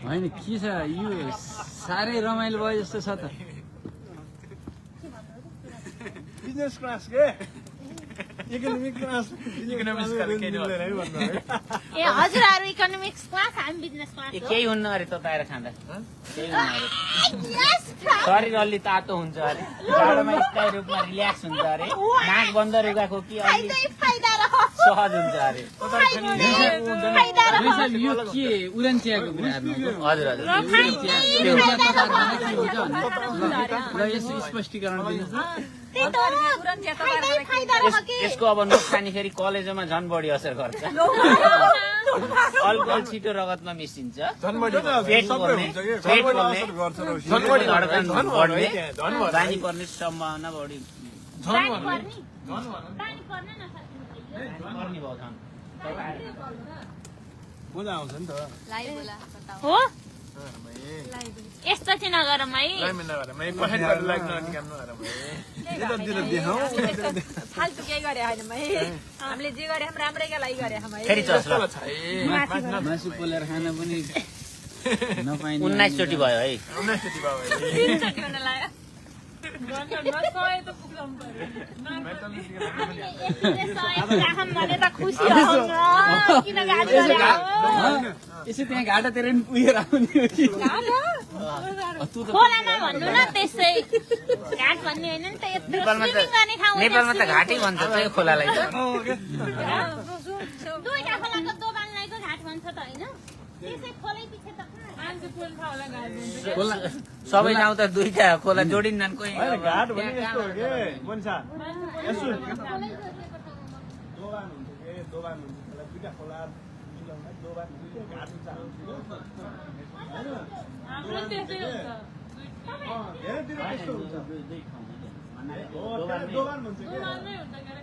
होइन के छ यो साह्रै रमाइलो भयो जस्तो छ त बिजनेस क्लास के इकोनोमिक क्लास इकोनोमिक्स ए हजुरहरु इकोनोमिक्स क्लास हामी बिजनेस क्लास हो केही हुन्न अरे तताएर खाँदा केही हुन्न अरे यस शरीर अलि तातो हुन्छ अरे जाडोमा स्थायी रूपमा रिल्याक्स हुन्छ अरे नाक बन्द रुगाको कि अलि फाइदा रह सहज हुन्छ अरे फाइदा रह यो के उदान चियाको कुरा हेर्नु हजुर हजुर ल यसो स्पष्टीकरण दिनुहोस् यसको अब नोक्सानी फेरि कलेजमा झन् बढी असर गर्छ अल्कोहल छिटो रगतमा मिसिन्छ पेट पोल्ने धड्कन बढ्ने बानी पर्ने सम्भावना बढी मजा आउँछ नि त हो यस्तो चाहिँ नगरौँ है फाल्तु केही गरे होइन हामीले जे गरे राम्रैका लागि गरे फेरि चस्ल मासु पोलेर खान पनि नपाइने 19 चोटि भयो है यसो त्यहाँ घाटातिर पनि पुगेर आउने हो कि खोलामा भन्नु न त्यसै घाट भन्ने होइन नि त यत्रो स्विमिङ गर्ने ठाउँ नेपालमा त घाटै भन्छ त यो खोलालाई त दुईटा खोलाको दोबानलाईको घाट भन्छ त होइन त्यसै खोलै पछि त सबै ठाउँ त दुईटा खोला जोडिन्छन् कोही घाट भने यस्तो हो के बन्सा यसो दोबान हुन्छ के दोबान हुन्छ दुईटा खोला मिलाउन दोबान दुईटा घाट हुन्छ हाम्रो त्यसै हुन्छ धेरैतिर त्यस्तो हुन्छ दोबान भन्छ के